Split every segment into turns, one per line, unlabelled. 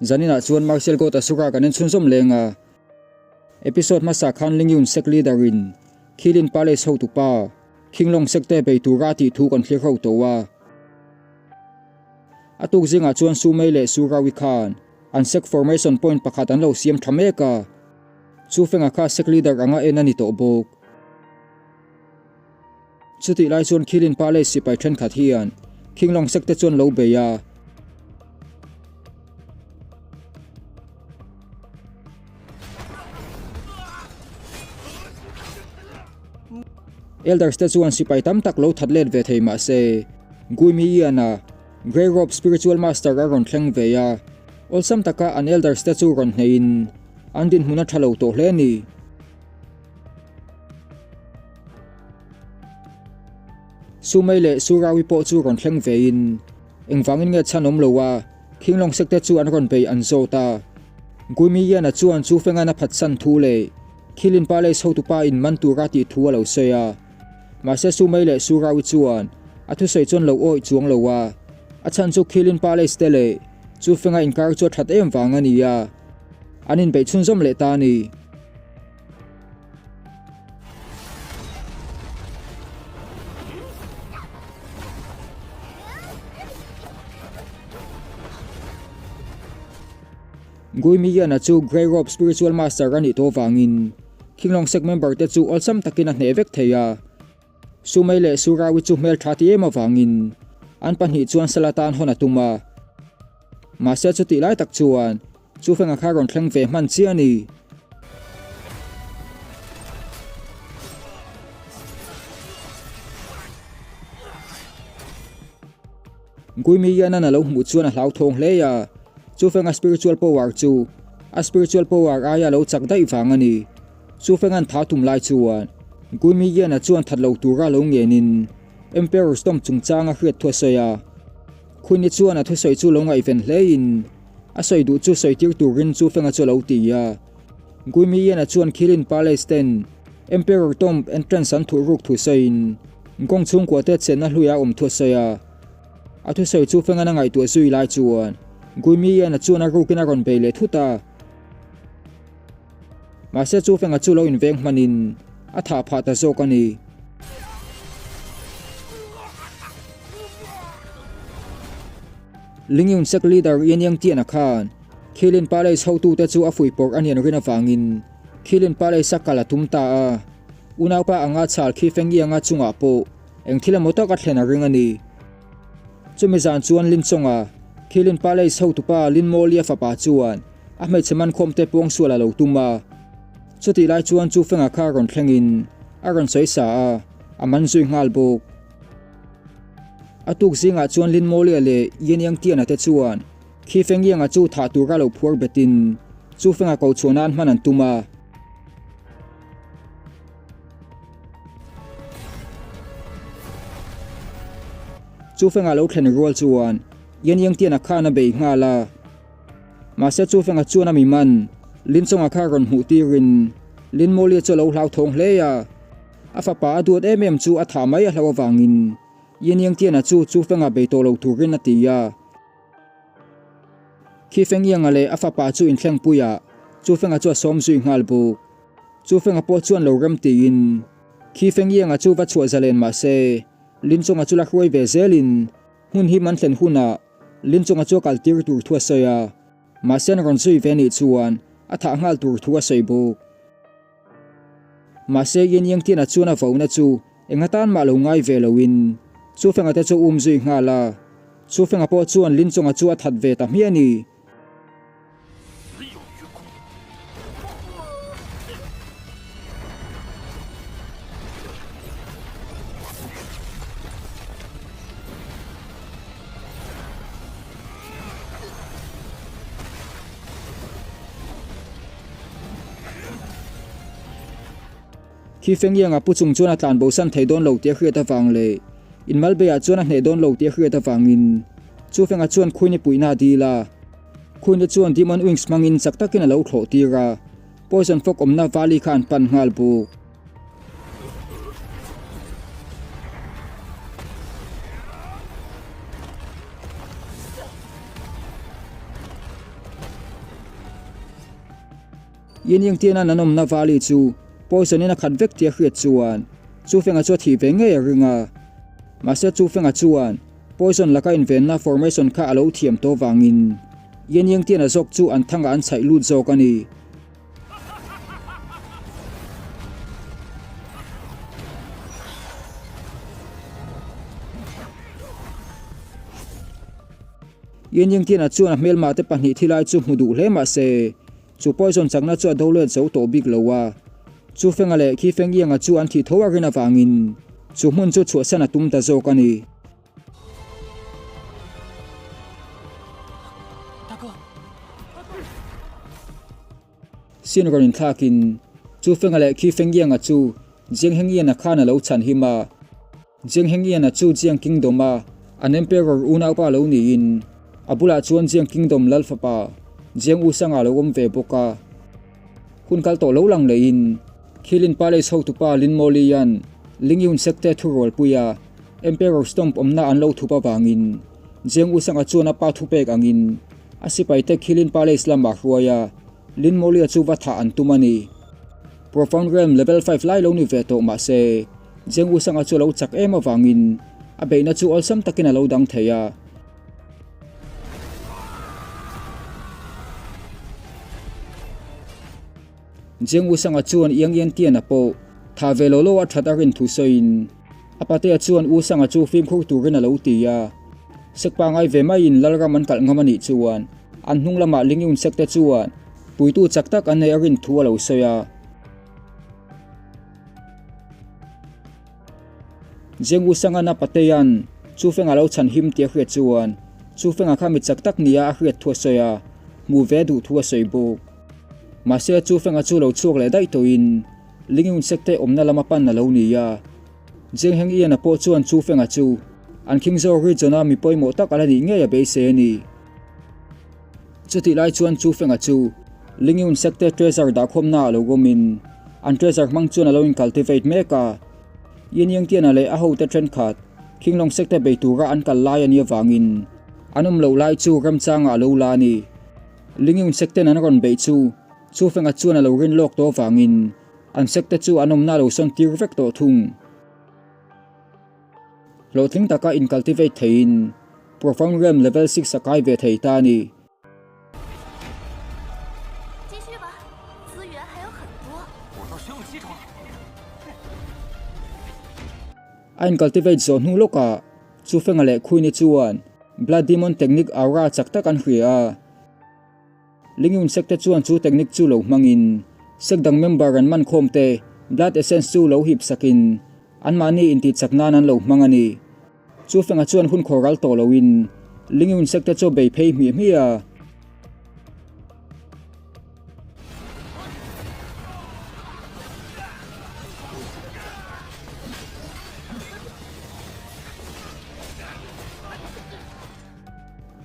Zaninah chuan Martial God Asura kan en chhunzawm leng a. Episode hmasa khan Lingyun Sect Leader in Khilin Palace hotupa Khinglong Sect te bei tura tih thu kan thlir ho tawh a. A tuk zingah chuan Su Mei leh Su Rawi khan an Sect Formation Point pakhat an lo siam tha mek a. Chu fengah kha Sect Leader anga en a ni tawh bawk. Chutih lai chuan Khilin Palace sipai thenkhat hian Khinglong Sect te chuan lo bei a. Elders te chuan sipai tam tak lo that let ve thei mah se, Guimi Ian-a, Grey Robe Spiritual Master a rawn thleng ve a, awlsam taka an Elders te chu rawn hneihin an dinhmun a tha lo tawh hle a ni. Sumei leh Surawi pawh chu rawn thleng vein engvangin nge chhan awm lo a, Khinglawng Sekte chu an rawn bei an zawt a. Guimiyan-a chuan chu Fengan a phatsan thu leh Khilin Palace hotupa in man tura tih thu a lo sawi a. Mahse Sumei leh Surawi chuan a thusawi chuan lo awih chuang lo a, a chhan chu Khilin Palace te leh chu Fenga inkar chu a that em vang a ni a, an inbeih chhunzawm leh ta a ni. Gui Miyan-a chu Grey Robe Spiritual Master a nih tawh vangin Khinglawng Sect member te chu awlsam takin a hneh vek thei a. Sumei leh Surawi chu hmeltha ti em avangin an pahnih chuan sal atan hawn a tum a. Mahse chutih lai tak chuan Chu fenga kha rawn thleng ve hman chiah a ni. Guimi Yanan a lo hmuh chuan a hlauthawng hle a, chu fenga spiritual power chu a spiritual power aia lo chak daih vang a ni. Chu fengan tha tum lai chuan Guimi Yana chuan that lo tura lo ngenin Emperor Storm chungchang a hriat thu a sawi a. Khuini chuan a thusawi chu lo ngaihven hlein a sawi duh chu sawi tir turin chu fenga chu a lo ti a. Guimiyan-a chuan Khilin Palace ten Emperor Tomb entrance an thuh ruk thu sawiin Gong chhungkua te chenna hluia a awm thu a sawi a. A thusawi chu fengan a ngaihtuah zui lai chuan Guimiyan-a chuan a rukin a rawn bei leh thut a. Mahse chu fenga chu lo inveng hmanin a thah phah ta zawk a ni. Lingyun Sect Leader Yin Yang Tian-a khan Khilin Palace hotute chu a fuihpawrh a nian rin avangin Khilin Palace a kal a tum ta a. Unaupa anga chhal khi Feng Yang-a chungah pawh eng thil emaw tak a thlen a ring a ni. Chumi zan chuan Lin Chonga, Khilin Palace hotupa Lin Molia fapa chuan a hmeichhe mankhawmte pawngsual a lo tum a. Chutih lai chuan chu Fenga kha rawn thlengin a rawn sawi sa a, a man zui nghal bawk. A tuk zingah chuan Lin Molia leh Yin Yang Tian-a te chuan khi Feng Yang-a chu thah tura lo phuar betin chu Fenga ko chhuah nan hman an tum a. Chu Fenga lo thlen rual chuan Yin Yang Tian-a khan a bei nghal a. Mahse chu Fenga chuan a mi man Lin Chonga kha rawn hmuh tirin Lin Molia chu a lo hlauthawng hle a. A fapa a duat em em chu a thah mai a hlo avangin Yin Yang Tian-a chu chu Fenga bei tawh lo turin a ti a. Khi Feng Yang-a leh a fapa chu inthlengpuiah chu Fenga chu a sawm zui nghal bawk. Chu Fenga pawh chuan lo rem tiin khi Feng Yang-a chu va chhuah zalen mah se Lin Chonga chu la hruai ve zelin hmun him an thlen hunah Lin Chonga chu a kal tir tur thu a sawi a, mahse an rawn zui ve nih chuan a thah nghal tur thu a sawi bawk. Mahse Yin Yang Tian-a chuan a vauna chu eng atan mah lo ngai ve loin Chu Fenga te chu um zui nghal a, Chu Fenga pawh chuan Lin Chonga chu a that ve ta hmiah a ni. Khi Fengyang-a pu chung chuan a tlan bosan thei dawn lo tih a hriat avang leh Inmalbei-ah chuan a hneh dawn lo tih a hriat avangin Chu Fenga chuan Khuini puihna a dil a. Khuini chuan Demon Wings hmangin chak takin a lo thlawh tir a, Poison Fog awmna valley kha an pan nghal bawk. Yin Ying Tian-a'n an awmna valley chu poison-in a khat vek tih a hriat chuan Chu Feng-a chu a thih ve ngei a ring a. Mahse Chu Feng-a chuan poison laka invenna formation kha a lo thiam tawh vangin Yin Ying Tian-a zawk chu an thangah an chhaih lut zawk a ni. Yin Ying Tian-a chuan a hmelmah te pahnih thi lai chu hmu duh hle mah se, chu poison chakna chu a do let zo tawh bik lo a. Chu Fenga leh Khi Feng Ianga chu an thih tho a rin avangin chu hmun chu chhuahsan a tum ta zawk a ni. Sin rawn inthlakin Chu Fenga leh Khi Feng Ianga chu Jiang Heng Ian-a khan a lo chhan him a. Jiang Heng Ian-a chu Jiang Kingdom-a an Emperor unaupa lo niin a bulah chuan Jiang Kingdom lal fapa Jiang Usanga lo awm ve bawk a. Hun kal tawh lo lang leiin Khilin Palace hotupa Lin Moli-a'n Ling Yun Sekte thurualpuia Emperor Stomp awmna an lo thup avangin Jiang Usanga chuan a pa thupek angin a sipaite Khilin Palace lamah hruai a, Lin Moli-a chu va thah an tum a ni. Profound Realm Level 5 lai lo ni ve tawh mah se, Jiang Usanga chu a lo chak em avangin a beihna chu awlsam takin a lo dang thei a. Jiang Usanga chuan Yang Yantian-a pawh tha ve lo lo a that a rin thu sawiin a patea chuan Usanga chu fimkhur turin a lo ti a. Sek pangai ve maiin Lalram an kalh ngam a nih chuan an hnung lamah Lingyun sek te chuan puitu chak tak an nei a rin thu a lo sawi a. Jiang Usanga-na patea'n chu feng a lo chhan him tih a hriat chuan chu fengah kha mi chak tak nia a hriat thu a sawi a, hmu ve duh thu a sawi bawk. Mahse chu fenga chu lo chhuak leh daih tawhin Lingyun sek te awmna lama pan a lo ni a. Jiang Heng Ian-a pawh chuan chu fenga chu an khing zawk region-a mi pawimawh tak a la nih ngei a beisei a ni. Chutih lai chuan chu fenga chu Lingyun sek te treasure dahkhawmna a lo awmin an treasure hmang chuan a lo in-cultivate mek a. Yin Yang Tian-a leh a hote thenkhat Khinglong sek te bei tura an kal lai a nih avangin an awm loh lai chu remchangah a lo la a ni. Lingyun sek ten an rawn beih chu chu fenga chuan a lo rin lawk tawh avangin an sek te chu an awmna a lo sawn tir vek tawh thung. Hlawhtling taka in-cultivate theiin Profound Realm Level 6 a kai ve thei ta a ni. A in-cultivate zawh hnu lawkah chu Fenga leh Khuini chuan Blood Demon Technique Aura chak tak an hria a. Lingyun sek te chuan chu technique chu lo hmangin sek dang member an man khawm te blood essence chu lo hip sakin anmahni intih chak nan an lo hmang a ni. Chu fengah chuan hun khawr ral tawh loin Lingyun sek te chu a bei phei hmiah hmiah a.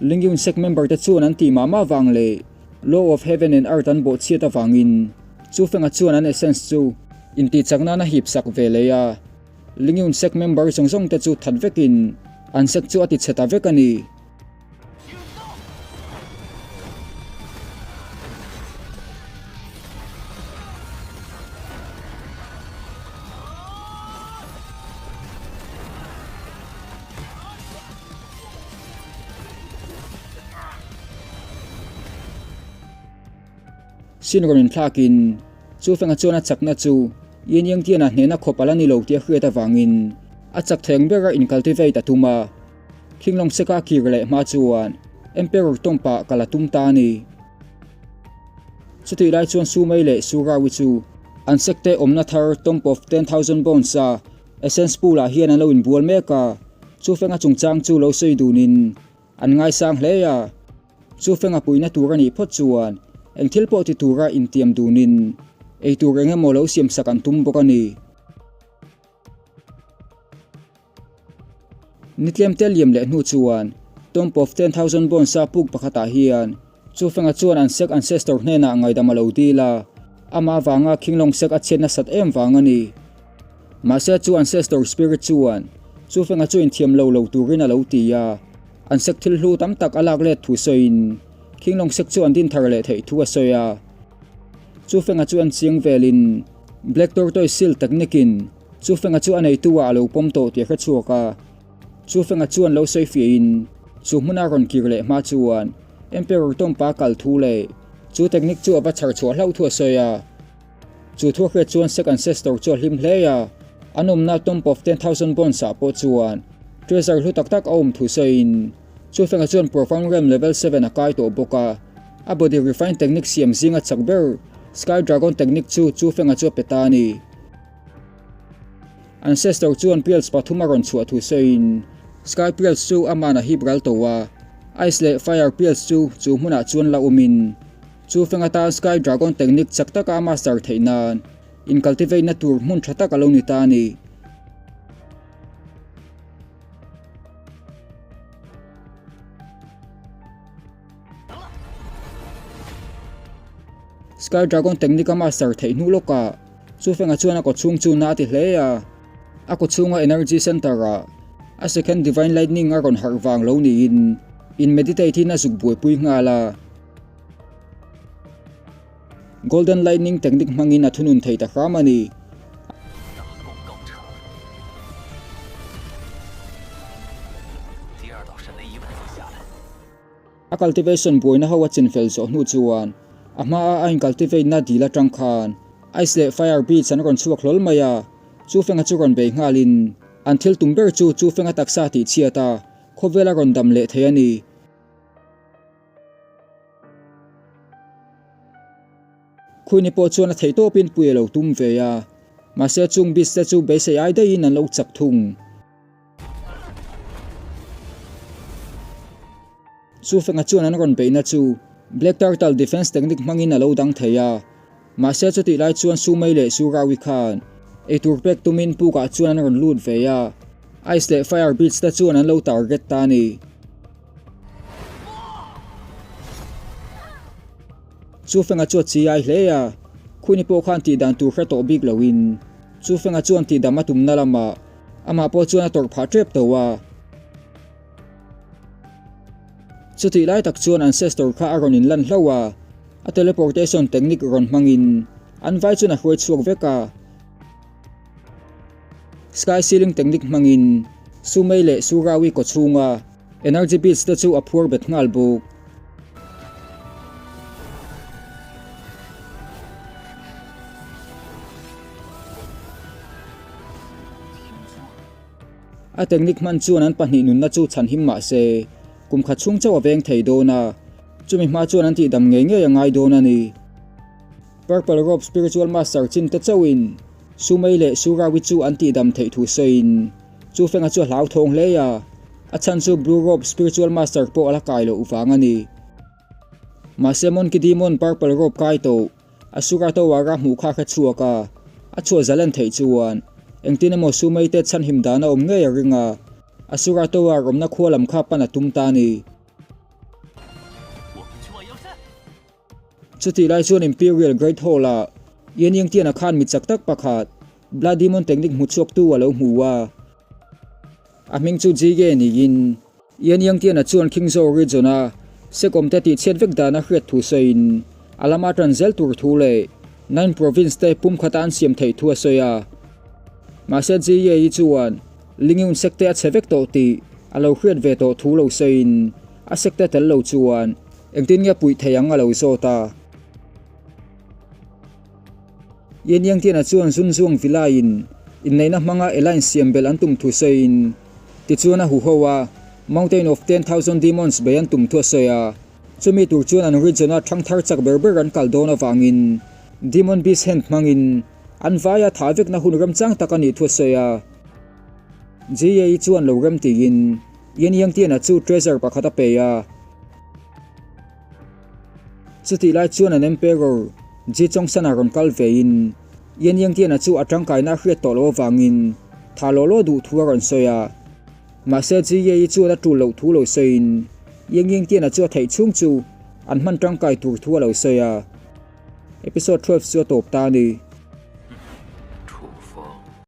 Lingyun sect member te chuan an tih mah mah vang leh Law of Heaven and Earth an bawhchhiat avangin chu fenga chuan an essence chu intih chak nan a hip sak ve leh a. Lingyun sect member zawng zawng te chu that vekin an sect chu a ti chhe ta vek a ni. Sin rawn inthlakin chu fenga chuan a chakna chu Yin Yang Tian-a hnehna khawp a la ni lo tih a hriat avangin a chak theng bera incultivate a tum a. Khinglawng seka a kir leh hma chuan Emperor tawngpah kal a tum ta a ni. Chutih lai chuan Su Mei leh Su Raui chu an sekte awmna thar Tomb of 10,000 Bones a Essence Pool ah hian an lo inbual mek a, chu fenga chungchang chu lo sawi dunin an ngaisang hle a. Chu fenga puihna tur a nih phawt chuan eng thil pawh ti tura intiam dunin eitur eng emaw lo siamsak an tum bawk a ni. Ni tlemte liam leh hnu chuan Tomb of 10,000 Bones a puk pakhatah hian chu fenga chuan an sek ancestor hnenah ngaidam a lo dil a, amah avanga Khinglawng sek a chhiat nasat em vang a ni. Mahse chu ancestor spirit chuan chu fenga chu inthiam lo lo turin a lo ti a, an sek thil hlu tam tak a lak let thu sawiin Khinglawng sek chu an din thar leh theih thu a sawi a. Chu Fenga chu an chiang velin Black Tortoise Seal technique in Chu Fenga chu a neitu ah a lo pawm tawh tih a hre chhuak a. Chu Fenga chuan lo sawi fiahin chu hmuna rawn kir leh hma chuan Emperor Tompa kal thu leh chu technique chu a va chhar chhuah hlauh thu a sawi a. Chu thu a hriat chuan Sek Ancestor chu a hlim hle a, an awmna Tomb of 10,000 Bones ah pawh chuan treasure hlu tak tak a awm thu sawiin Chu Fenga chuan Profound Realm Level 7 a kai tawh bawk a, a body refine technique siam zinga chak ber Sky Dragon technique chu Chu Fenga chu a pe ta a ni. Ancestor chuan Pearls pathum a rawn chhuah thu sawiin Sky Pearls chu aman a hip ral tawh a, Ice leh Fire Pearls chu chu hmunah chuan la awmin Chu feng atan Sky Dragon technique chak taka a master theih nan in cultivate na tur hmun tha tak a lo ni ta a ni. Sky Dragon technique a master theih hnu lawkah Chu fengah chuan a kawchhung chu na a ti hle a, a kawchhunga energy center ah a second divine lightning a rawn harh vang lo niin in meditate in a zuk buaipui nghal a. Golden Lightning technique hmangin a thunun thei ta hram a ni. A cultivation buaina ho a chinfel zawh hnu chuan a hmaa a in-cultivate na dil atang khan ice leh fire beads an rawn chhuak hlawl mai a, chu fenga chu rawn bei nghalin an thil tum ber chu chu fenga taksa tihchhiat a, khawvel a rawn dam leh thei a ni. Khuini pawh chuan a theih tawpin pui a lo tum ve a, mahse chung beads te chu beisei ai daihin an lo chak thung. Chu fenga chuan an rawn beihna chu Black Turtle Defense Technique hmangin a lo dang thei a, mahse chutih lai chuan Sumei leh Surawi khan eitur pek tumin pukah chuan an rawn lut ve a, Ice leh Fire Beads te chuan an lo target ta a ni. Chu fenga chu a chi ai hle a, Khuini pawh khan tih dan tur hre tawh bik loin Chu fenga chuan tih dam a tumna lamah amah pawh chuan a tawrh phah tep tawh a. Chutih lai tak chuan Ancestor kha a rawn inlan hlauh a, a teleportation technique rawn hmangin an vai chuan a hruai chhuak vek a. Sky ceiling technique hmangin Sumei leh Surawi kawchhunga Energy beads te chu a phuar bet nghal bawk. A technique hman chuan an pahnih nunna chu chhanhim mah se, kum khat chhung chauh a veng thei dawn a, chumi hma chuan an tihdam ngei ngei a ngai dawn a ni. Purple Robe Spiritual Master chin te chauhin Sumei leh Surawi chu an tihdam theih thu sawiin Chu fenga chu a hlauthawng hle a, a chhan chu Blue Robe Spiritual Master pawh a la kai loh vang a ni. Mahse Monkey Demon Purple Robe kai tawh Asura Tower a hmuh kha hre chhuak a, a chhuah zalen theih chuan engtin emaw Sumei te chhanhim dan a awm ngei a ring a, Asura Tower awmna khua lam kha pan a tum ta a ni. Chutih lai chuan Imperial Great Hall-ah Yan Yingtian-a khan mi chak tak pakhat Blood Demon Technique hmu chhuaktu a lo hmu a. A hming chu Jige niin Yan Yingtian-a chuan Qingzhou region-a Sekawmte tihchhiat vek dan a hriat thu sawiin a lama tan zel tur thu leh Nine Province te pumkhata an siam theih thu a sawi a. Mahse Jige-i chuan Lingyun sekte a chhe vek tawh tih a lo hriat ve tawh thu lo sawiin a sekte tel lo chuan Engtin nge puih thei ang a lo zawt a. Yen Yangtiana chuan Zun Zuang Vilaiin inneihna hmanga Elaine siam belh an tum thu sawiin tichuan a huho a, Mountain of 10,000 Demons bei an tum thu a sawi a. Chumi tur chuan an region-a thangthar chak ber ber an kal dawn avangin Demon Beast Hand hmangin an vaia thah vekna hun remchang tak a nih thu a sawi a. GAE chuan lo rem tiin Yen Yangtiana chu treasure pakhat a pe a. Chutih lai chuan an Emperor Ji Chongsan-a rawn kal vein Yan Yangtiana chu a tangkaina a hriat tawh loh avangin tha law law duh thu a rawn sawi a. Mahse Ji Ye-i chuan a tul loh thu lo sawiin Yan Yangtiana chu a theih chhung chu an hman tangkai tur thu a lo sawi a. Episode 12 chu a tawp ta a ni.